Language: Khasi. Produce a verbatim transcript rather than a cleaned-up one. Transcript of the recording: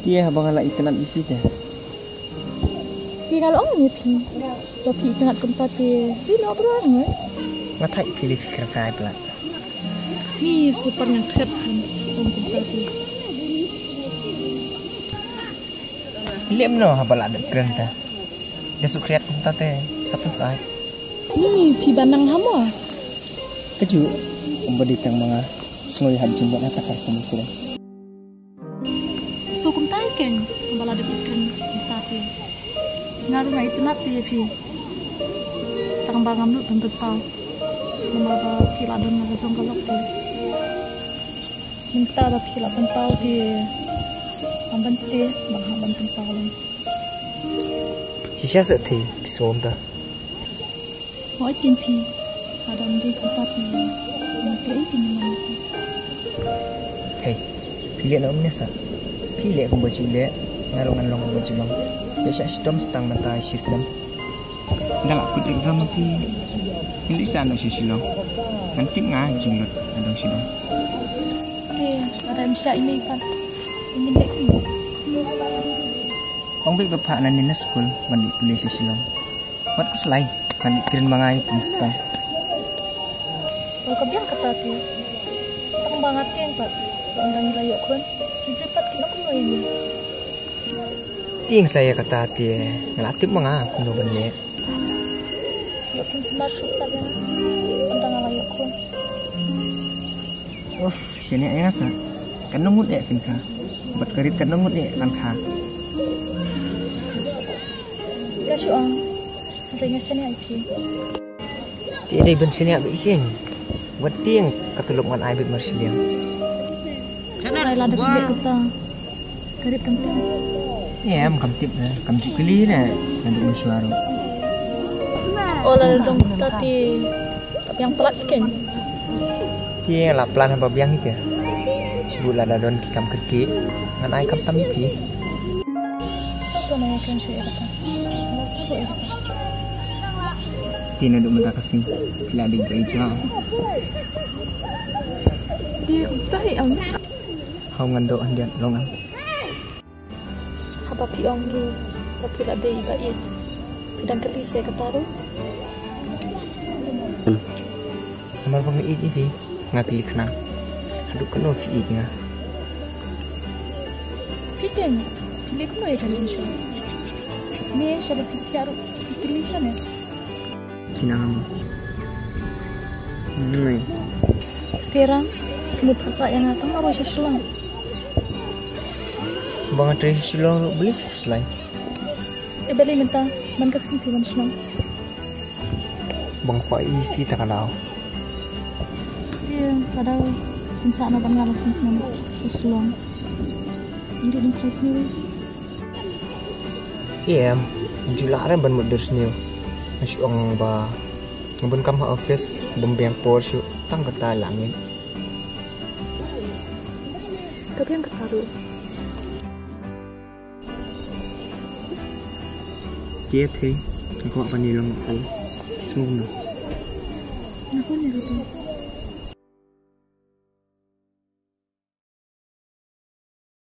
Te haba nga la itynnad ïa phi te. Te nga la ong ïa phi. Ba phi itynnad kumta te phi la bro ngai. Nga thait phi lei phi kyrkai palat. Ni super nyang khet kan ong kumta te. Lem no haba la dep kren ta. Da su kriat kumta te sa pynsai. Ni phi ba nang hamo. Kaju ong ba dei tang ma nga. Sngoi ha jingbit ha takar kum kuro. So kumta ïa keng ba la dep kren kumta te. Nga ruh nga itynnad te ïa phi. Tang ba ngam nud ban pynpaw. Namar ba phi la don na ka jong ka lok te. Mynta ba phi la pynpaw te. Ngam ban te ban ha ban pynpaw lang. Shisha sa te phi sngewbha. Hooid kin phi. Adam dei kumta phi. Nang trei phi ni mano phi. Hei, phi leh na um ne sa. Phi leh kumba ju leh, nga ruh ngan long kumba ju long. Leh sha shitom stang mynta shi snem. Nga la kut exam ma phi. Ngi leh sa na shi Shillong. Ngan tip nga jinglut na dong Shillong. Te, ada im sha ine pat. Ine dek ni. Ong bik ba pha nan ni na skul ban leh pule sha Shillong. Wat ku slai, kan kren ma nga ïa phi stang. Ol ka biang kata te. Tang ba nga tieng pat. Ong dang la ïoh khun. Ki briew pat ki nok noi ni. Tieng sa ïa kata te. Nga la tip ma nga kumno ban leh. Ïoh khun sumar suk pat ïa nga. Ong dang la ïoh khun. Uff, shane ïa nga sa. Kan ngut eh phin kha. Bat karit kan ngut eh kan kha. Ka shu ong. Ring shane ai phi. Ti dei ban shane ai phi. Wat tieng ka tulop ngan ai bit mar shiliang. Ai la da phi kata. Karit kam tip. Em kam tip na kam ju kylli na. Naduh mynshuwa ruh. Ola dong ta ti. Ka biang palat ken. Ti la plan haba biang ite. Sbu la da don ki kam kyrkieh. Ngan ai kam tam ïa phi. Ti naduh mynta ka sngi phi la dei ba i jua. Ti kumta hi am. Hau ngan doh hyndiat long am. Haba phi ong hi ba phi la dei ba ïeit. Phi dang kylli se kata ruh. Namar ba nga ïeit ïa phi nga kylli khnang. Haduh katno phi ïeit ïa nga. Phi keiñ phi leh kumno ïa ka ring shuh. Ne shaba phi thiah ruh phi kylli shane. Phi nang am. Te rang, ki mut phat sa ïa nga tang marwei sha Shillong. Ba nga trei sha Shillong ruh balei phi khuslai. Te balei mynta man ka sngi phi wan shnong. Ba nga kwah ïa phi ta ka daw. Te ka daw phin sah na ban nga la shnong shnong sha Shillong. Yndu dang trei sniew. Em, ju lah re ban mutdur sniew. Nga shu ong ba nga bun kam ha office, bym biang por shuh, tang kata la ngin. Ka biang kata ruh. Ke thei, nga kwah ban ïalong ko. Sngewbha. Nga pun ïa ruh.